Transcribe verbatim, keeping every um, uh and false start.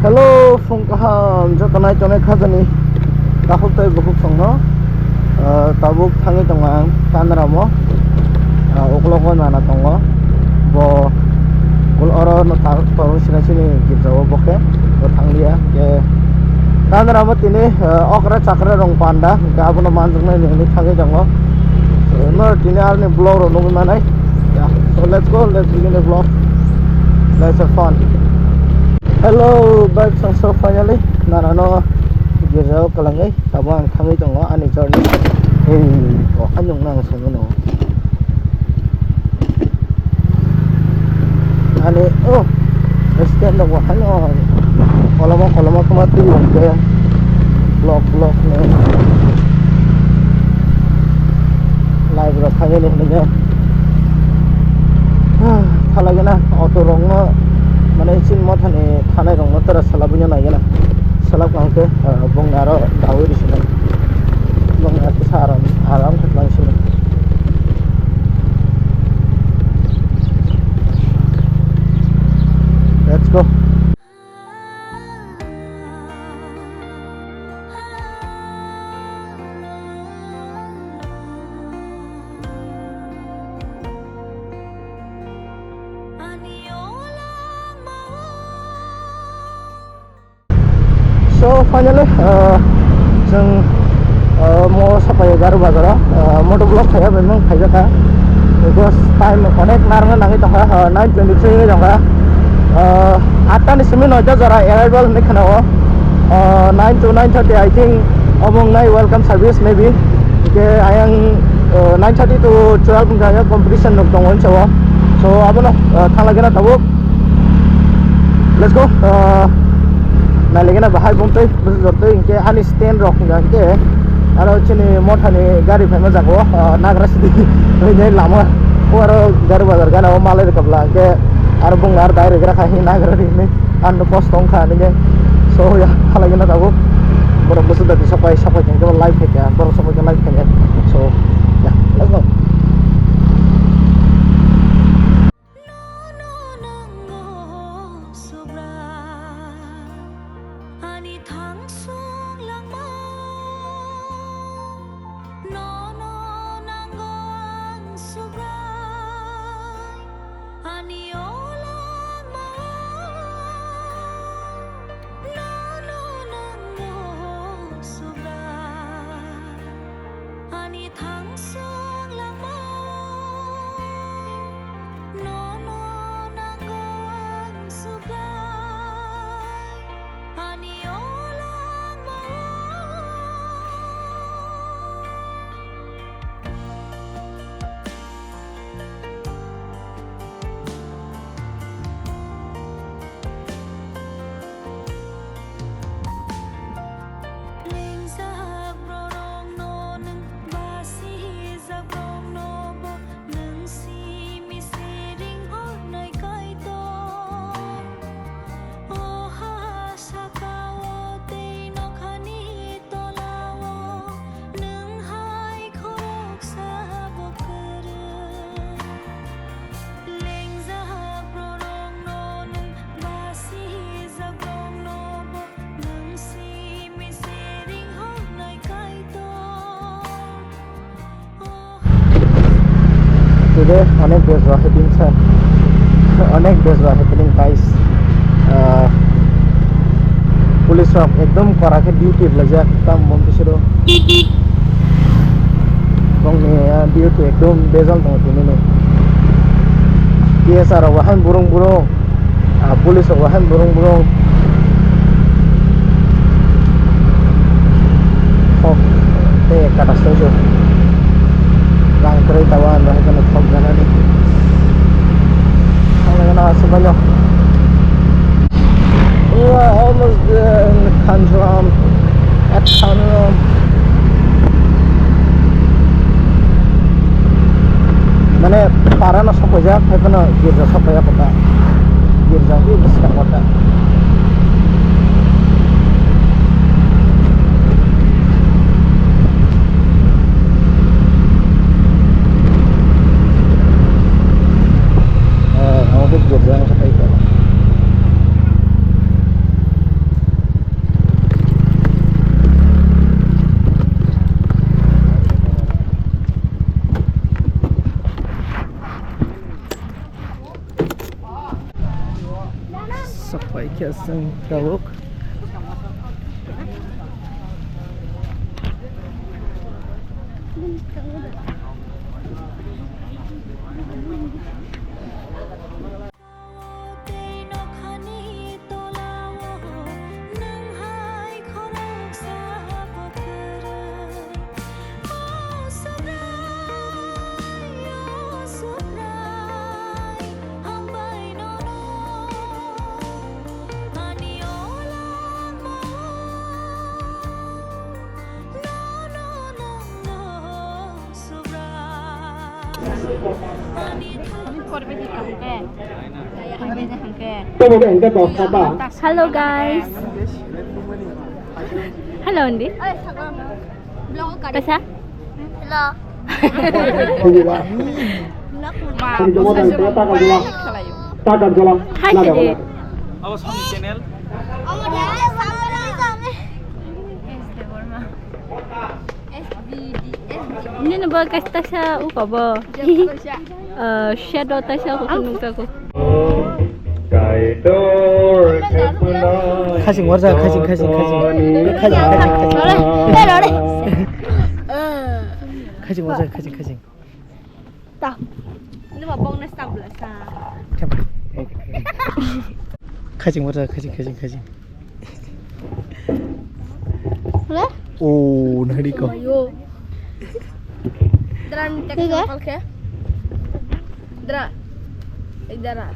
Hello, phung kaham, joto nai tongnai khajani takhuk tei bukhuk songno, ah, tabuk thangwi tongo ang Kanramo, ah, uklogo nana tongo, bo kul oro no ta-, torung sinai sini girjao bo khe, bo thanglia, khe Kanramo tini, ah, okra chakra rong panda, khe abono manjaknai hinwi thangwi tongo, no tini aroni vlog rok nugwi manai, yeah, so let's go, let's begin the vlog, let's have fun. Hello, bike song so finally, nana no girjao kalangwi, abo ang thangwi tongo ani journey. Ei, o anyong nang songwi no. Ani, oh, stand rok bo haino koloma koloma khoma twi hwnkhe block block ni live rok khainani hwnwi khe. Phalagena auto rokno mane chini mothani thanai rokno tara salabwino naigena. Salab kha hwnkhe, ah, bongni aro dawi risinai. Bongni aro kisa aram, aram khe twlang sini. Let's go. So finally, uh, chwng, uh, mo sapai Garu Bazar o, uh, motor vlog khaiya bai mung khaijak kha. Because time onek narwkna nangwi tongkha, uh, nine twenty-three wngwi tongkha. Uh, atta ni simi noita jora arrival hinwi khwnao. Uh, nine to nine thirty, I think, omo wngnai welcome service maybe. Hingke ayang, uh, nine thirty to twelve wngkha competition rok tongo hinwi sao. So abono, uh, thanglaikhe na tabuk. Let's go. Uh, nailaikhe na bahai bumtwi, bwswk jortwi hingke ani stand rok hingka hingke aro chini mothani gari phaima jaga o, uh, nagra sidi hwnwi lama o aro Garu Bazar gana o malai rwkha bwla hingke aro bung aro dai rwgra kha hini nagra ri hwnwi ano kosto wngkha hwnwi. So ya, halai gana tabuk borok bwswk dati sapai sapai hingke live khaikha, borok sapai khe live khaikha. So ya, let's go. Nono nango, Subrai, ani thangsong langma. Nono nango ang, Subrai, ani o langma. Nono nango, Subrai, ani thangsong langma. Nono nango ang, Subrai, ani o langma. Lengjak borokno nwng basi hijak borokno bo nwng simi se ring hwnwi Kaitor. O ha sakao tei nokhani tolao nwng hai khoroksa bo kwrwi. Lengjak borokno nwng basi hijak borokno bo nwng simi se ring hwnwi Kaitor. Today onek bejwa happening sa, onek bejwa happening guys. Ah, police rok ekdom kora khe duty laijak tam bom bisiro. Bongni, ah, duty ekdom bejal tongo tini ni. P S R rok bahai burung burung. Ah, police rok bahai burung burung. Thok tei kata soi soi. Rang kwrwi tabuk ang bahai kheno thok janani. Thangna gana aswk baino. We are almost there in Kanjuram, at Kanjuram. Ojak hai phano girja sok phaiya kota. Girja ni bwskango ta. Eh, amo khe girja no sok phai kha. Sapai khe chwng tabuk. Hello guys. Hello Andy. Kaisa? Hello. Hi, Sadi. Abo Sony channel. Nini bo kaisa taisa uko bo. Eh, shadow taisa uko nukjago. Khaching warjak, khaching, khaching, khaching. Khaching, khaching, khaching. Khaching warjak, khaching, khaching. Ta. Nima bongna stabla sa. Khaching warjak, khaching, khaching, khaching. Wala? Oh, nari ko. Ayo. Dra, ni tak Tiga? Kal khe. Dra. Idara.